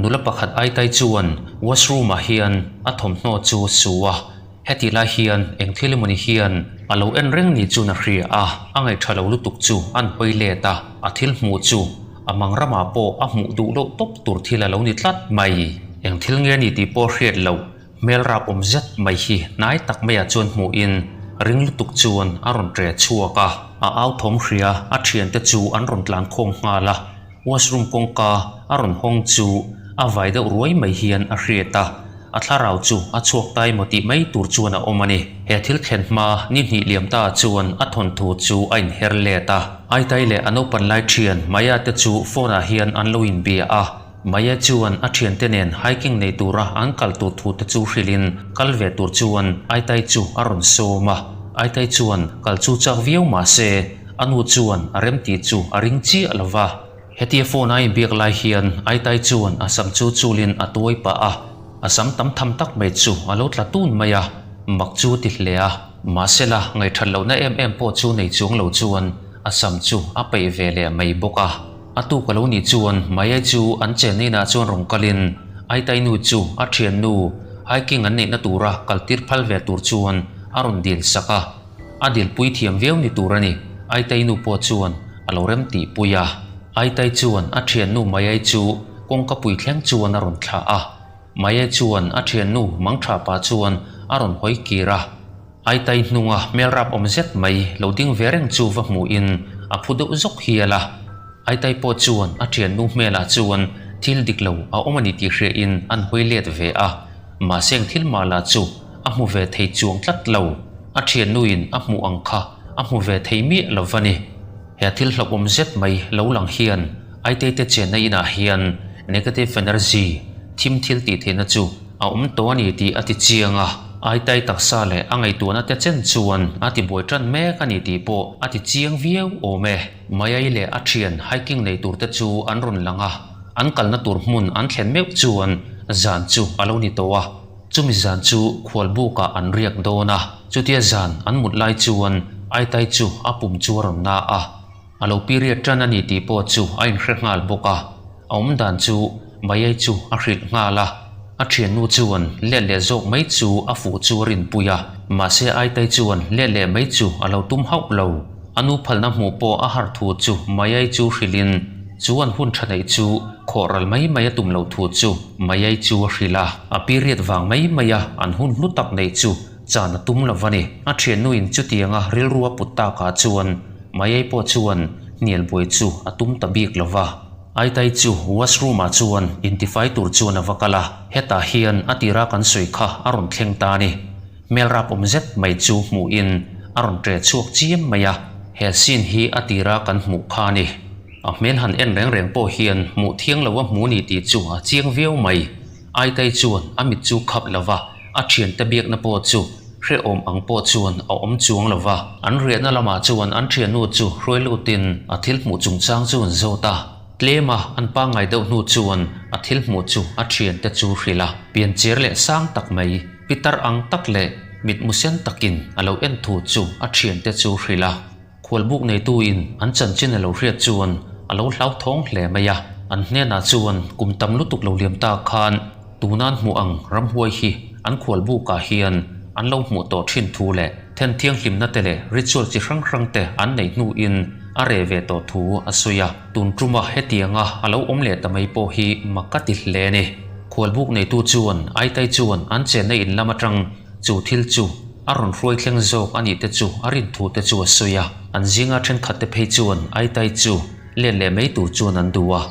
Nula pakhat Aitai chuan washroom ah hian a thawmhnaw chu a su a, hetih lai hian eng thil emawni hian a lo en reng ni chuan a hria a, a ngaihṭha lo lutuk chu an hawi let a, a thil hmuh chu a mang ramah pawh a hmuh duh loh tawp tur thil a lo ni tlat mai. Eng thil nge ni tih pawh hriat loh Hmel rap awm zet mai hi hnai tak maiah chuan hmuhin ring lutuk chuan a rawn ṭe chhuak a, a au thawm hria a ṭhiante chu an rawn tlan khawm nghal a, washroom kawngka a rawn hawng chu a vai deuh ruai mai hian a hriat a, a thlarau chu a chhuak ta emaw tih mai tur chuan a awm a ni. He thil thlen hma ni hnih liam ta chuan a thawnthu chu a inher let a, Aitai leh a naupan lai ṭhian Maya te chu phone ah hian an lo inbia a. Maya chuan a thiante nen hiking nei tura an kal tur thu te chu hrilhin kal ve tur chuan Aitai chu a rawn sawm a. Aitai chuan kal chu chak viau mah se a nu chuan a remti chu a ring chiah lo va. Hetia phone a inbiak lai hian Aitai chuan a sam chu chulin a tuai pah a, a sam tam tham tak mai chu a lo tla tun mai a, mak chu ti hle a. Mahsela ngaihthat lohna em em pawh chu nei chuang lo chuan a sam chu a peih ve leh mai bawk a. A tuk a lo nih chuan Maya chu an chenna inah chuan rawn kalin Aitai nu chu a thiannu hiking an neihna tura kal tir phal ve tur chuan a rawn dil sak a, a dilpui thiam viau ni tur a ni. Aitai nu pawh chuan a lo rem tihpui a. Aitai chuan a thiannu Maya chu kawngka pui thleng chuan a rawn thlah a. Maya chuan a thiannu mangtha pa chuan a rawn hawi kir a. Aitai hnunga hmel rap awm zet mai lo ding ve reng chu va hmuhin a phu deuh zawk hial a. Aitai pawh chuan a thiannu hmelah chuan thil dik lo a awm a ni tih hriain an hawi let ve a, mahse eng thil mah lah chu a hmu ve thei chuang tlat lo. A thiannuin a hmuh ang kha a hmu ve thei miah lo va ni. He thil hlauhawm zet mai lo lang hian Aitei te chenna inah hian negative energy, thim thil tih theihna chu a awm tawh a ni tih a ti chiang a, Aitai taksa leh a ngaihtuahna te chen chuan a ti buai tan mek a ni tih pawh a ti chiang viau awm e. Mayai leh a thian hiking nei tur te chu an rawn lang a, an kalna tur hmun an thlen meuh chuan zan chu a lo ni tawh a, chumi zan chu khualbukah an riak dawn a, chutia zan an mut lai chuan Aitai chu a pum chu a rawn na a. A lo period tan a ni tih pawh chu a inhre nghal bawk a, a awm dan chu Mayai chu a hrilh nghal a. A thiannu chuan let leh zawk mai chu a fuh chu a rinpui a, mahse Aitai chuan let leh mai chu a lo tum hauh lo. A nu phalna hmuh pawh a har thu chu Mayai chu hrilhin chu an hun tha neih chu khawh ral mai mai a tum loh thu chu Mayai chu a hrilh a. A period vang mai maia an hun hlu tak neih chu chan a tum lo va ni. A thiannuin chutianga rilru a put takah chuan Mayai pawh chuan hnial buai chu a tum ta bik lo va. Aitai chu washroom ah chuan intifai tur chuan a va kal a, hetah hian a tira kan sawi kha a rawn thleng ta a ni. Hmel rap awm zet mai chu hmuhin a rawn ṭe chhuak chiam mai a, he scene hi a tira kan hmuh kha a ni. A hmel han en reng reng pawh hian hmuh thiang lo a hmu ni tih chu a chiang viau mai. Aitai chuan a mit chu khap lo va, a thiante biakna pawh chu hrehawm ang pawh chuan a awm chuang lo va. An riahna lamah chuan an thiannu chu hruai lutin a thil hmuh chungchang chu an zawt a. Tlema an pangngai deuh hnu chuan a thil hmuh chu a thiante chu hrilh a. Piancher leh sang tak mai, pitar ang tak leh mitmu sen takin a lo en thu chu a thiante chu hrilh a. Khualbuk neituin an chanchin a lo hriat chuan a lo hlauthawng hle mai a, an hnenah chuan kum tam lutuk lo liam ta khan tunan hmuh ang ramhuai hi an khualbukah hian an lo hmuh tawh thin thu leh then thianghlimna te leh ritual chi hrang hrang te an neih hnuin a reh ve tawh thu a sawi a. Tun tuma hetianga a lo awm leh ta mai pawh hi mak ka ti hle a ni. Khualbuk neitu chuan Aitai chuan an chenna in lam atang Chu thil chu a rawn hruai thleng zawk a nih te chu a rin thu te chu a sawi a, an zinga thenkhat te phei chuan Aitai chu let leh mai tur chuan an duh a,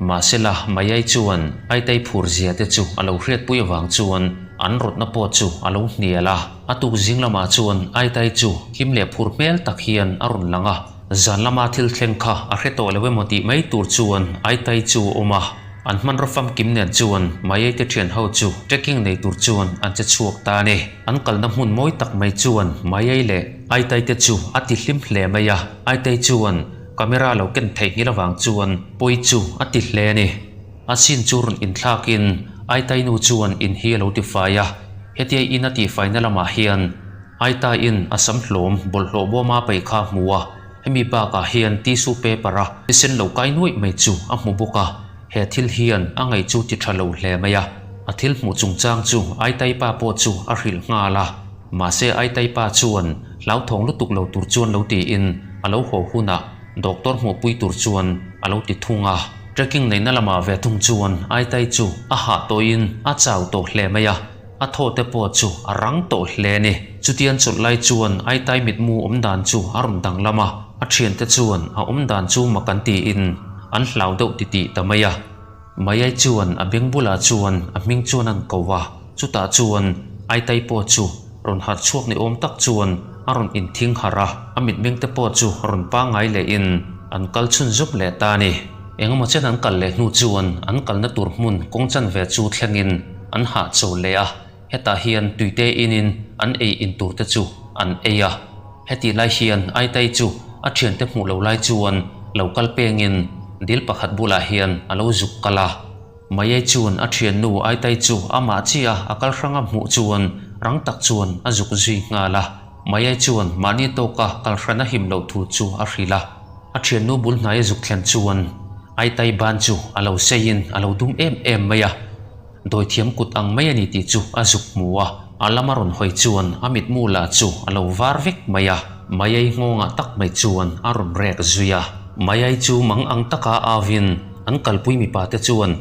mahsela Mayai chuan Aitai phur zia te chu a lo hriatpui avang chuan an rawtna pawh chu a lo hnial a. A tuk zing lamah chuan Aitai chu hlim leh phur hmel tak hian a rawn lang a, zan lama thil thleng kha a hre tawh lo emaw tih mai tur chuan Aitai chu a awm a. An hmanraw famkim nen chuan Mayai te thian ho chu trekking nei tur chuan an che chhuak ta a ni. An kalna hmun mawi tak mai chuan Mayai leh Aitai te chu a ti hlim hle mai a, Aitai chuan camera lo ken theih ngil avang chuan pawi chu a ti hle a ni. A sin chu rawn inthlakin Aitai nu chuan in hi a lo tifai a, hetia in a tihfaina lamah hian Aitai in a sam hlawm bawlhhlawh bawma paih kha a hmu a, Hemi bakah hian tissue paper a thisen lo kai nuaih mai chu a hmu bawk a. He thil hian a ngaih chu ti tha lo hle mai a, a thil hmuh chungchang chu Aitai pa pawh chu a hrilh nghal a. Mahse Aitai pa chuan hlauthawng lutuk lo tur chuan lo tiin a lo haw hunah doctor hmuhpui tur chuan a lo ti thung a. Trekking neihna lamah ve thung chuan Aitai chu a hah tawhin a chau tawh hle mai a. A thaw te pawh chu a rang tawh hle a ni. Chutiang chawlh lai chuan Aitai mitmu awm dan chu a rawn danglam a, a thiante chuan a awm dan chu mak an tiin an hlau deuh titih ta mai a. Maiai chuan a beng bulah chuan a hming chuan an ko a, chutah chuan Aitai pawh chu rawn harh chhuak ni awm tak chuan a rawn inthing harh a, a mitmeng te pawh chu rawn pangngai lehin an kal chhun zup leh ta a ni. Engemaw chen an kal leh hnu chuan an kalna tur hmun kawng chanve chu thlengin an hahchawl leh a, hetah hian tuite inin an ei in tur te chu an ei a. Hetih lai hian Aitai chu a thiante hmuh lo lai chuan lo kal pengin dil pakhat bulah hian a lo zuk kal a. Maiai chuan a thiannu Aitai chu amah chiah a kal hranga hmuh chuan rang tak chuan a zuk zui nghal a. Maiai chuan mahni tawka kal hran a him loh thu chu a hrilh a. A thiannu bul hnai a zuk thlen chuan Aitai ban chu a lo seiin a lo dum em em mai a. Dawithiam kut ang mai a ni tih chu a zuk hmu a, a lama rawn hawi chuan a mitmu lah chu a lo var vek mai a, Maiai nghawngah tak mai chuan a rawn rek zui a. Maiai chu mang ang taka auin an kalpui mipa te chuan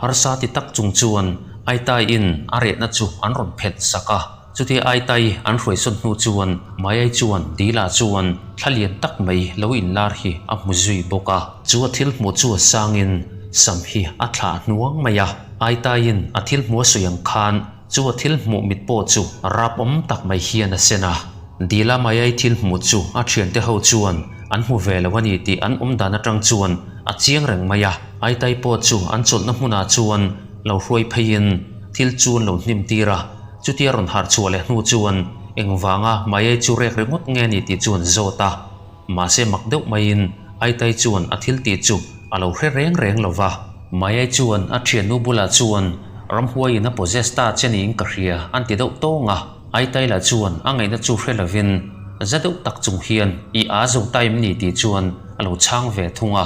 harsa ti tak chung chuan Aitaiin a rehna chu an rawn phelh sak a. Chutia Aitai an hruaisawn hnu chuan Maiai chuan Dila chuan thla lian tak mai lo inlar hi a hmu zui bawk a. Chu a thil hmuh chu a sangin sam hi a thlah hnuang mai a. Aitaiin a thil hmuh a sawi ang khan chu a thil hmuh mit pawh chu rap awm tak mai hian a sen a. Dila Maiai thil hmuh chu a thiante ho chuan an hmu ve lo a ni tih an awm dan atang chuan a chiang reng mai a. Aitai pawh chu an chawlhna hmunah chuan lo hruai pheiin thil chu an lo hnim tir a. Chutia rawn harh chhuah leh hnu chuan engvanga Maiai chu rek ringawt nge ni tih chu an zawt a. Mahse mak deuh maiin Aitai chuan a thil tih chu a lo hre reng reng lo va. Maiai chuan a thiannu bulah chuan ramhuaiin a possess ta che niin ka hria an ti deuh tawng a. Aitai lah chuan a ngaihna chu hre lovin za deuh tak chung hian i aa zo ta em ni tih chuan a lo chhang ve thung a.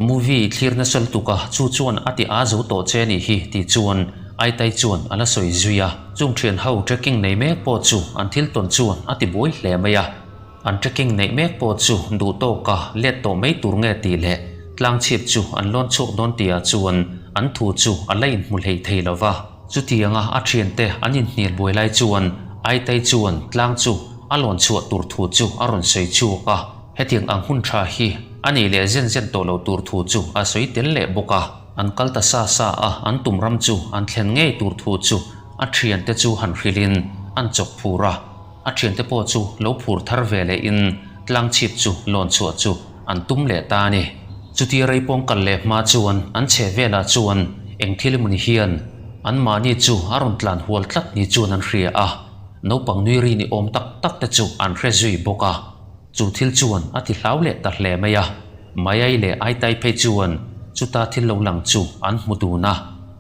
Movie thlir nasa lutuk a chu chuan a ti aa zo tawh che nih hi tih chuan Aitai chuan a la sawi zui a. Chung thian ho trekking nei mek pawh chu an thil tawn chuan a ti buai hle mai a. An trekking neih mek pawh chu duh tawka let tawh mai tur nge tih leh tlangchhip chu an lawn chhuak dawn tihah chuan an thu chu a la inhmu hlei thei lo va. Chutianga a thiante an inhnial buai lai chuan Aitai chuan tlang chu a lawn chhuah tur thu chu a rawn sawi chhuak a, hetiang ang hun tha hi a nih leh zen zen tawh lo tur thu chu a sawi tel leh bawk a. An kal ta sa sa a, an tum ram chu an thlen ngei tur thu chu a thiante chu han hrilhin an chawk phur a. A thiante pawh chu lo phur thar ve leh in tlangchhip chu lawn chhuah chu an tum leh ta a ni. Chutia rei pawng kal leh hma chuan an chhe velah chuan eng thil emawni hian an mahni chu a rawn tlan hual tlat ni chuan an hria a, naupang nui ri ni awm tak tak te chu an hre zui bawk a. Chu thil chuan a ti hlau leh ta hle mai a, Maiai leh Aitai phei chuan chuta thil lo lang chu an hmu dun a,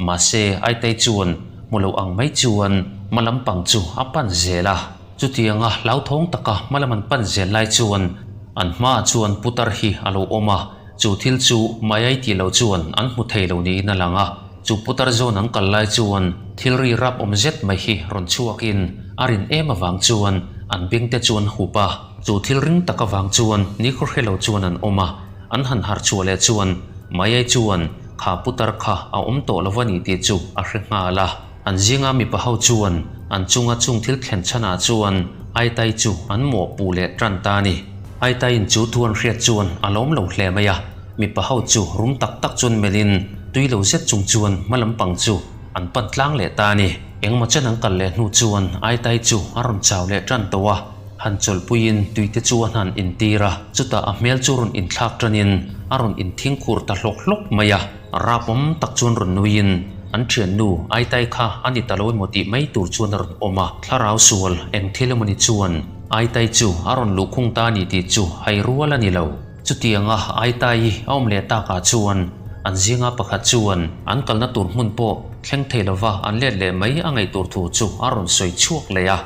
mahse Aitai chuan hmu lo ang mai chuan hma lampang chu a pan zel a. Chutianga hlauthawng taka hma lam an pan zel lai chuan an hmaah chuan putar hi a lo awm a, chu thil chu Maiai tih lo chuan an hmu thei lo niin a lang a. Chu putar zawn an kal lai chuan thil ri rap awm zet mai hi rawn chhuakin a rin em avang chuan an bengte chu an hup a. Chu thil ring tak avang chuan nikhaw hre lo chuan an awm a, an han harh chhuah leh chuan Maiai chuan kha putar kha a awm tawh lo va ni tih chu a hre nghal a. An zinga mipa ho chuan an chunga chung thil thlen chhanah chuan Aitai chu an mawhpuh leh tan ta a ni. Aitaiin chu thu an hriat chuan a lawm lo hle mai a, mipa ho chu rum tak tak chuan melhin tui lo zet chung chuan hma lampang chu an pan tlang leh ta a ni. Engmaw chen an kal leh hnu chuan Aitai chu a rawn chau leh tan tawh a. Han chawlhpuiin tuite chu a hnan intir a, chutah a hmel chu rawn inthlak tanin a rawn inthingkhur ta hlawk hlawk mai a. Rapawm tak chuan rawn nuiin an thiannu Aitai kha a ni ta lo emaw tih mai tur chuan a rawn awm a. Thlarau sual eng thil emaw ni chuan Aitai chu a rawn luhkhung ta a ni tih chu hai rual a ni lo. Chutianga Aitai a awm leh takah chuan an zinga pakhat chuan an kalna tur hmun pawh thleng thei lova an let leh mai a ngaih tur thu chu a rawn sawi chhuak leh a.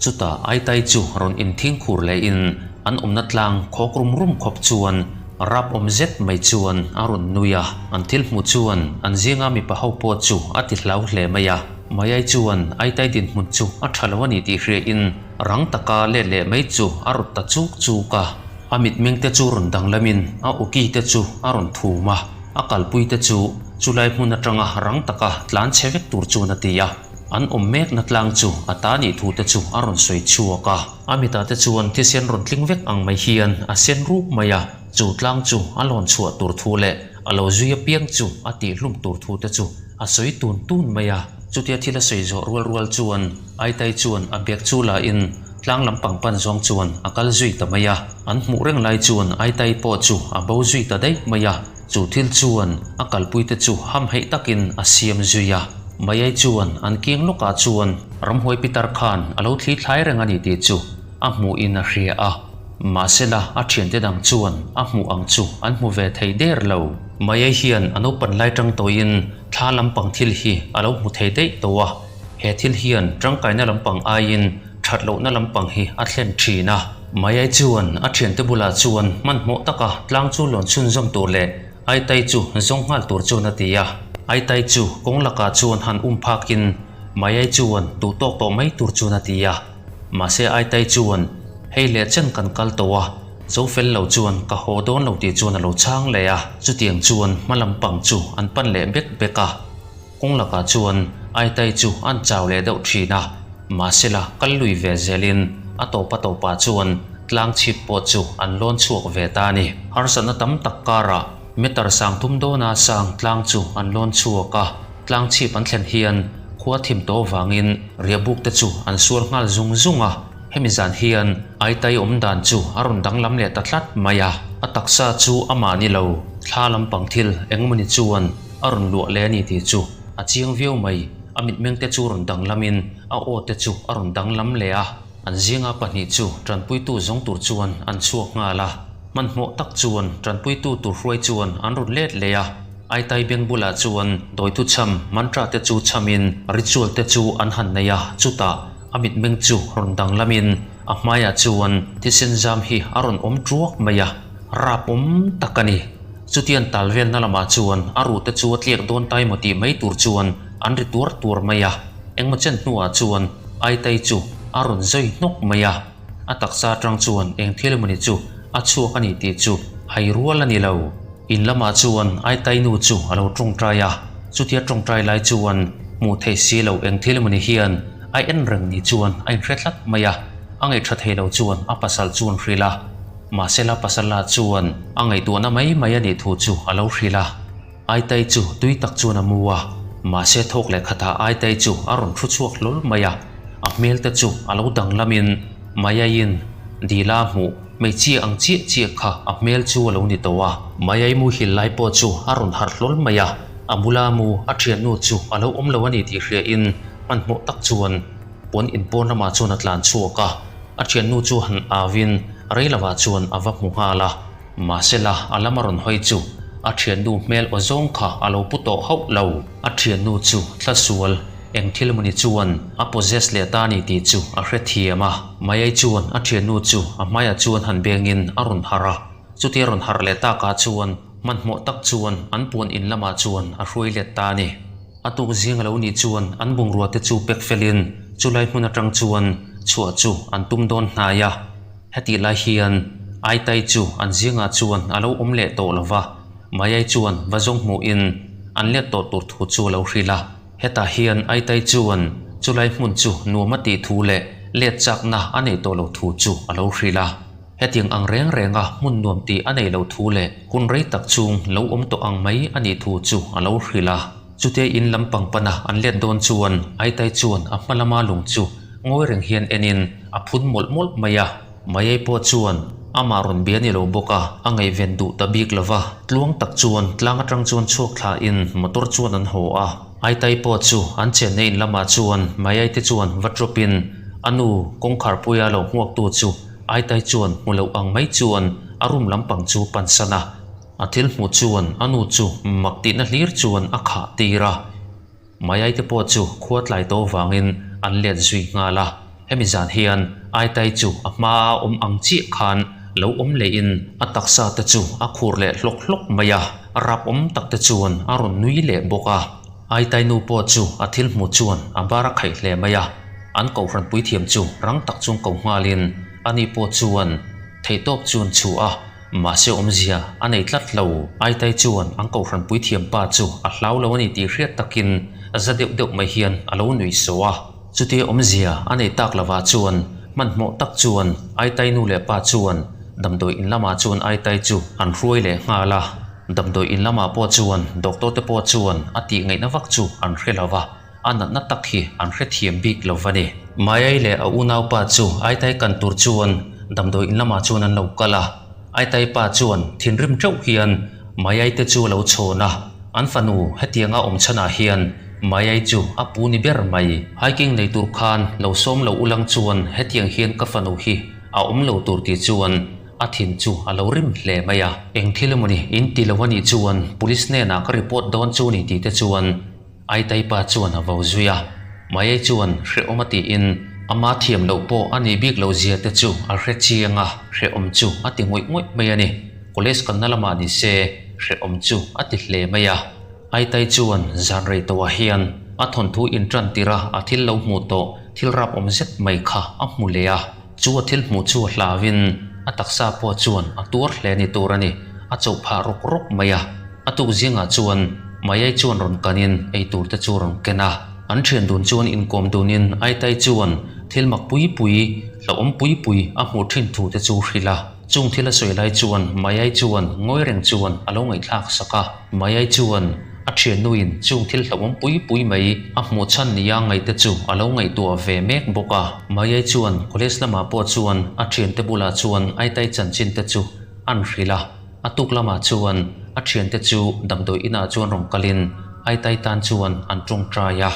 Chutah Aitai chu rawn inthingkhur lehin an awmna tlang khawk rum rum khawp chuan Rap awm zet mai chuan a rawn nui a, an thil hmuh chuan an zinga mipa ho pawh chu a ti hlau hle mai a. Mayai chuan Aitai dinhmun chu a tha lo a ni tih hriain rang taka let leh mai chu a rawt ta chuk chuk a. A mitmeng te chu rawn danglamin a uki te chu a rawn thum a, a kalpui te chu chulai hmun atanga rang taka tlan chhe vek tur chuan a ti a. An awm mekna tlang chu a ta nih thu te chu a rawn sawi chhuak a. A mitah te chuan thisen rawn tling vek ang mai hian a sen rup mai a, chu tlang chu a lawn chhuah tur thu leh a lo zui apiang chu a tihhlum tur thu te chu a sawi tun tun mai a. Chutia thil a sawi zawh rual rual chuan Aitai chuan a bag chu la in tlang lampang pan zawng chuan a kal zui ta mai a. An hmuh reng lai chuan Aitai pawh chu a bo zui ta daih mai a. Chu thil chuan a kalpuite chu hamhaih takin a siam zui a. Mayai chuan an kiang lawkah chuan ramhuai pitar khan a lo thli thlai reng a ni tih chu a hmuhin a hria a. Mahsela a thiante dang chuan a hmuh ang chu an hmu ve thei der lo. Mayai hian a naupan lai tang tawhin thla lampang thil hi a lo hmu thei daih tawh a. He thil hian tangkaina lampang aiin that lohna lampang hi a thlen thin a. Mayai chuan a thiante bulah chuan hmanhmawh taka tlang chu lawn chhunzawm tur leh Aitai chu zawng nghal tur chuan a ti a. Aitai chu kawng lakah chuan han um phakin Mayai chuan duh tawk tawh mai tur chuan a ti a. Mahse Aitai chuan hei leh chen kan kal tawh a, zo fel lo chuan ka haw dawn lo tih chuan a lo chhang leh a. Chutiang chuan hma lampang chu an pan leh bek bek a. Kawng lakah chuan Aitai chu an chau leh deuh thin a, mahsela kal lui ve zelin a tawpa tawpah chuan tlang chhip pawh chu an lawn chhuak ve ta a ni. Harsatna tam tak karah meter sang thum dawna sang tlang chu an lawn chhuak a, tlang chhip an thlen hian khua thim tawh vangin riahbuk te chu an sual nghal zung zung a, hemi zan hian Aitai awm dan chu a rawn danglam leh ta tlat mai a, a taksa chu amah ni lo thla lampang thil engmawni chuan A rawn luah leh a ni tih chu a chiang viau mai. A mitmeng te chu rawn danglamin a aw te chu a rawn danglam leh a. An zinga pahnih chu tanpuitu zawng tur chuan an chhuak nghal a. Hmanhmawh tak chuan tanpuitu tur hruai chuan an rawn let leh a. Aitai beng bulah chuan dawithu chham mantra te chu chhamin ritual te chu an han nei a. Chutah a mitmeng chu rawn danglamin a hmaiah chuan thisen zam hi a rawn awm tuak mai a. Rap awm tak a ni. Chutiang tal velna lamah chuan a ruhte chu a tliak dawn ta emaw tih mai tur chuan an ri tuar tuar mai a. Engmaw chen hnuah chuan Aitai chu a rawn zawi hnawk mai a. A taksa atang chuan eng thil emawni chu a chhuak a ni tih chu hai rual a ni lo. In lamah chuan Aitai nu chu a lo tawngtai a. Chutia tawngtai lai chuan hmuh theih si lo eng thil emawni hian a en reng ni chuan a inhre tlat mai a. A ngaihṭha thei lo chuan a pasal chuan hrilh a. Mahsela pasala chuan a ngaihtuahna mai mai a nih thu chu a lo hrilh a. Aitai chu tui tak chuan a mu a, mahse thawk leh khatah Aitai chu a rawn thu chhuak hlawl mai a. A hmel te chu a lo danglamin Mayaiin Dila a hmuh hmeichhia ang chiah chiah kha a hmel chu a lo ni tawh a. Mayai muhil lai pawh chu a rawn harh hlawl mai a, a bula mu a thiannu chu a lo awm lo a ni tih hriain hmanhmawh tak chuan Puan inpawn lamah chuan a tlan chhuak a, a thiannu chu han auin rei lovah chuan a va hmu nghal a. Mahsela a lam a rawn hawi chu a thiannu hmel aw zawng kha a lo pu tawh hauh lo. A thiannu chu thlasual eng thil mawni chuan a possess leh ta a ni tih chu a hrethiam a. Mayai chuan a thiannu chu a hmaiah chuan han bengin a rawn harh a. Chutia rawn harh leh takah chuan hmanhmawh tak chuan an puan in lamah chuan a hruai let ta a ni. A tuk zing a lo nih chuan an bungrua te chu pek felin chulai hmun atang chuan chhuah chu an tum dawn hnai a. Hetih lai hian Aitai chu an zingah chuan a lo awm leh tawh lo va, Mayai chuan va zawng hmuhin an let tawh tur thu chu a lo hrilh a. Hetah hian Aitai chuan chulai hmun chu nuam a tih thu leh let chakna a neih tawh lo thu chu a lo hrilh a. Hetiang ang reng renga hmun nuam tih a nei lo thu leh hun rei tak chung lo awm tawh ang mai a nih thu chu a lo hrilh a. Chutia in lam pang pana an let dawn chuan Aitai chuan a hma lama lung chu ngawi reng hian enin a phun mawlh mawlh mai a. Mayai pawh chuan amah rawn bia ni lo bawk a, a ngaihven duh ta bik lo va. Tluang tak chuan tlang atang chuan chhuak thlain motor chuan an haw a. Aitai pawh chu an chenna in lamah chuan Mayai te chuan va drop in a nu kawngkhar puia lo hmuaktu chu Aitai chuan hmu loh ang mai chuan a room lampang chu pansan a, a thil hmuh chuan a nu chu mak tihna hlir chuan a khah tir a. Mayai te pawh chu khua tlai to vangin an let zui nghal a, hemi zan hian Aitai chu a hmaa awm ang chiah khan. Lo awm lehin a taksa te chu a khur leh hlawk hlawk mai a, rap awm tak te chuan a rawn nui leh bawk a. Aitai nu pawh chu a thil hmuh chuan a bar a khaih hle mai a, an kohhran puithiam chu rang tak chuan ko nghalin ani pawh chuan theihtawp chuan chhuah a, mahse awmzia a nei tlat lo. Aitai chuan an kohhran puithiam pa chu a hlau lo a ni tih hriat takin za deuh deuh mai hian a lo nui sawh a. Chutia awmzia a nei tak lovah chuan hmanhmawh tak chuan Aitai nu leh pa chuan damdawi in lamah chuan Aitai chu an hruai leh nghal a. Damdawi in lamah pawh chuan doctor te pawh chuan a tih ngaihna vak chu an hre lo va, a natna tak hi an hrethiam bik lo va ni. Maiai leh a unaupa chu Aitai kan tur chuan damdawi in lamah chuan an lo kal a. Aitai pa chuan thinrim teuh hian Maiai te chu a lo chhawn a, an fanu hetianga awm chhanah hian Maiai chu a pu ni ber mai. Hiking nei tur khan lo sawm lo ulang chuan hetiang hian ka fanu hi a awm lo tur tih chuan a thin chu a lo rim hle mai a. Eng thil emawni in ti lo a nih chuan police hnenah ka report dawn chu ni tih te chuan Aitai pa chuan a vo zui a. Maiai chuan hrehawm a tiin ama thiam loh pawh a nih bik loh zia te chu a hre chiang a, hrehawm chu a ti ngawih ngawih mai a ni. College kalna lamah ni se hrehawm chu a ti hle mai a. Aitai chuan zan rei tawhah hian a thawnthu intan tirh a a thil lo hmuh tawh thil rap awm zet mai kha a hmu leh a. Chu a thil hmuh chu a hlauin a taksa pawh chuan a tuar hle ni tur a ni, a chauh phah rawk rawk mai a. A tuk zingah chuan Mayai chuan rawn kanin ei tur te chu rawn ken a. An thian dun chuan inkawm dunin Aitai chuan thil mak pui pui, hlauhawm pui pui a hmuh thin thu te chu hrilh a. Chung thil a sawi lai chuan Mayai chuan ngawi reng chuan a lo ngaihthlak sak a. Mayai chuan A thiannuin chung thil hlauhawm pui pui mai a hmuh chhan nia ngaihte chu a lo ngaihtuah ve mek bawk a. Mayai chuan college lamah pawh chuan a thiante bulah chuan Aitai chanchin te chu an hrilh a. A tuk lamah chuan a thiante chu damdawi inah chuan rawn kalin Aitai tan chuan an tawngtai a.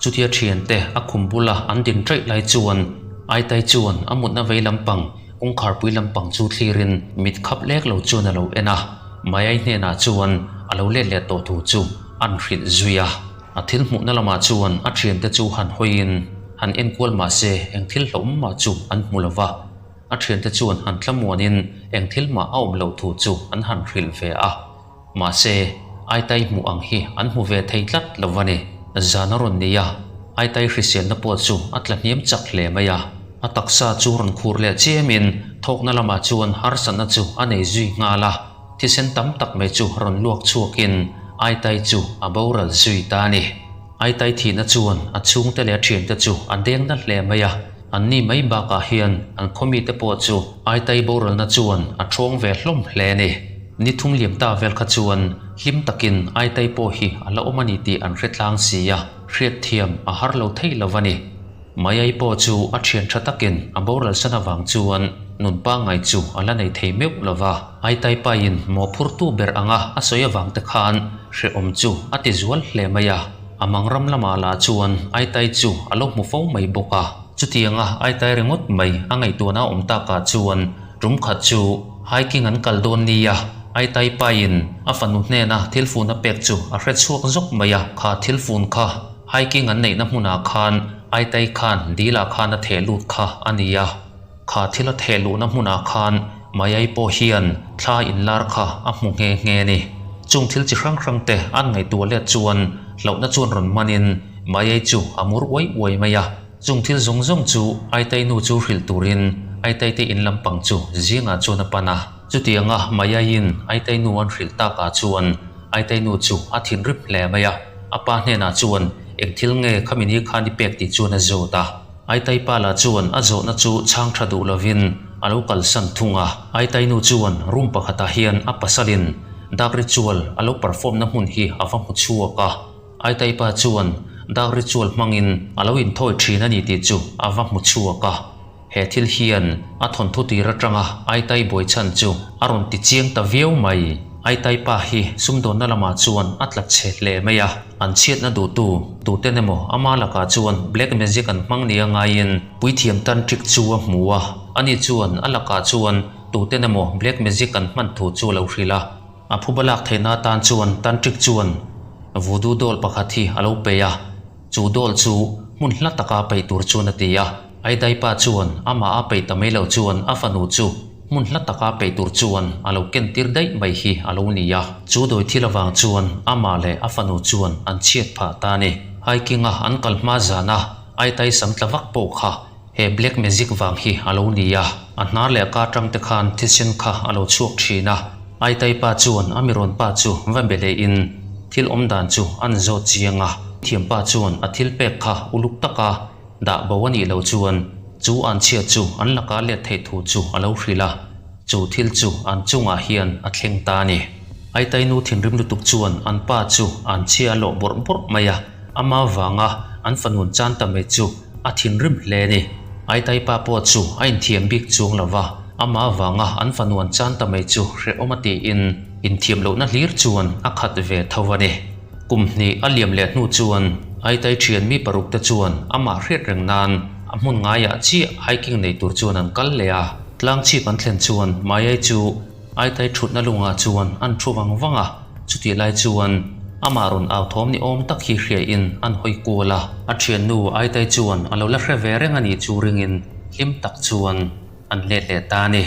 Chutia thiante a khum bula an din ṭaih lai chuan Aitai chuan a mutna vei lampang kawngkharpui lampang chu thlirin mit khap lek lo chuan a lo en a, Mayai hnenah chuan a lo let leh tawh thu chu an hrilh zui a. A thil hmuhna lamah chuan a thiante chu han hawiin han enkual mah se eng thil hlauhawm mah chu an hmu lo va, a thiante chuan han tlamuanin eng thil mah a awm loh thu chu an han hrilh ve a. Mahse, Aitai hmuh ang hi an hmu ve thei tlat lo va ni. Zan a rawn ni a, Aitai hriselna pawh chu a tla hniam chak hle mai a. A taksa chu rawn khur leh chiamin thawkna lamah chuan harsatna chu a nei zui nghal a, thisen tam tak mai chu rawn luak chhuakin Aitai chu a boral zui ta a ni. Aitai thihna chuan a chhungte leh a thiante chu a deng na hle mai a, anni mai bakah hian an khawmite pawh chu Aitai boralna chuan a thawng ve hlawm hle a ni. Ni thum liam ta vel kha chuan hlim takin Aitai pawh hi a la awm a ni tih an hre tlang si a, hriatthiam a har lo thei lo a ni. Maiai pawh chu a thian tha takin a boral san avang chuan nun pangngai chu a la nei thei meuh lo va. Aitai pain mawhphurtu ber anga a sawi avang te khan hrehawm chu a ti zual hle mai a. A mangram lamah lah chuan Aitai chu a lo hmu fo mai bawk a. Chutianga Aitai ringawt mai a ngaihtuahna awm takah chuan tum khat chu hiking an kal dawn nia Aitai pain a fanu hnena thil fun a pek chu a hre chhuak zawk mai a. Kha thil fun kha Hiking an neihna hmunah khan Aitai khan dilah khan a theh lut kha a ni a, kha thil a theh luhna hmunah khan Mayai pawh hian thla inlar kha a hmu nghe nghe a ni. Chung thil chi hrang hrang te an ngaihtuah let chuan hlauhna chuan rawn manin Mayai chu a mur uai uai mai a. Chung thil zawng zawng chu Aitai nu chu hrilh turin Aitai te in lampang chu zingah chuan a pan a. Chutianga Mayaiin Aitai nu an hrilh takah chuan Aitai nu chu a thinrim hle mai a, a pa hnenah chuan eng thil nge khami ni khan i pek tih chuan a zawt a. Aitai pa lah chuan a zawhna chu chhang tha duh lovin a lo kalsan thung a. Aitai nu chuan room pakhatah hian a pasalin dark ritual a lo perform na hmun hi a va hmu chhuak a. Aitai pa chuan dark ritual hmangin a lo inthawi thin a ni tih chu a va hmu chhuak a. He thil hian a thawnthu tir atanga Aitai buai chhan chu a rawn ti chiang ta viau mai. Aitai pa hi sumdawnna lamah chuan a tla chhe hle mai a, an chhiatna duhtu tuten emaw ama lakah chuan black magic an hmang nia ngaiin puithiam tantric chu a hmu a, ani chuan a lakah chuan tuten emaw black magic an hman thu chu a lo hrilh a. A phuba lak theihna atan chuan tantric chuan voodoo doll pakhat hi a lo pe a. Chu doll chu hmun hla taka peih tur chuan a ti a, Aidai pa chuan amah a peih ta mai lo chuan a fanu chu hmun hla taka peih tur chuan a lo ken tir daih mai hi a lo ni a. Chu dawi thil avang chuan amah leh a fanu chuan an chhiat phah ta a ni. Hiking a an kal hma zana Aitai sam tla vak pawh kha he black magic vang hi a lo ni a. A hnar leh a ka atang te khan thisen kha a lo chhuak thin a. Aitai pa chuan a mirawn pa chu va be leh in thil awm dan chu an zawt chiang a. Thiampa chuan a thil pek kha uluk taka dah bo a nih loh chuan chu an chhia chu an laka let theih thu chu a lo hrilh a, chu thil chu an chungah hian a thleng ta a ni. Aitainu thinrim lutuk chuan an pa chu an chhia a lawh bawrh bawrh mai a, ama vanga an fanun chan ta mai chu a thinrim hle a ni. Aitai pa pawh chu a inthiam bik chuang lo va, ama vanga an fanuan chan ta mai chu hrehawm a tiin inthiam lohna hlir chuan a khat ve tho a ni. Kum hnih a liam leh hnu chuan Aitai thian mi paruk te chuan amah hriat reng nan a hmun ngaiah chiah hiking nei tur chuan an kal leh a. Tlang chhip an thlen chuan Mayai chu Aitai thutna lungah chuan an thu vang vang a, chutih lai chuan amah rawn au thawm ni awm tak hi hriain an hawi kual a. A thiannu Aitai chuan a lo la hre ve reng a nih chu ringin hlim tak chuan an let leh ta a ni.